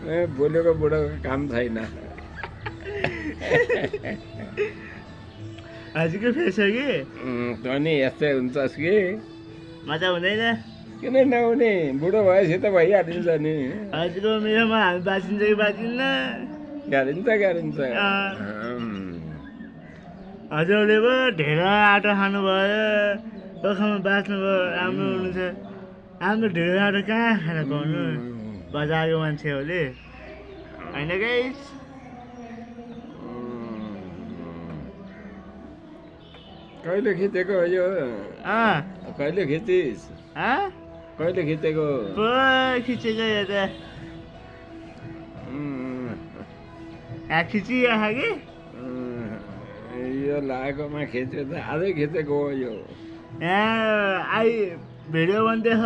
बोलेको बुढोको काम छैन। हजुरको फेस हो कि तँ नि यस्तै हुन्छस् कि मजा हुँदैन। किन नहुने? बुढो भएपछि त भइहालिन्छ नि। हजुरको मेरोमा हामी बाँचिन्छ कि बाँचिन्न? गाह्रिन्छ गाह्रिन्छ। हजुरले पो ढेँडा आँटा खानुभयो, पखामा बाँच्नुभयो, राम्रो हुनुहुन्छ। हाम्रो ढेँडा आँटा कहाँ खान पाउनु बजारको मान्छेहरूले, होइन गाइस? कहिले खिचेको हो यो? कहिले खिचिस? कहिले खिचेको? खिचेको यो त खिचिराख कि यो लागेकोमा खिच्यो त आजै खिचेको हो यो। यहाँ भिडियो बन्दैछ।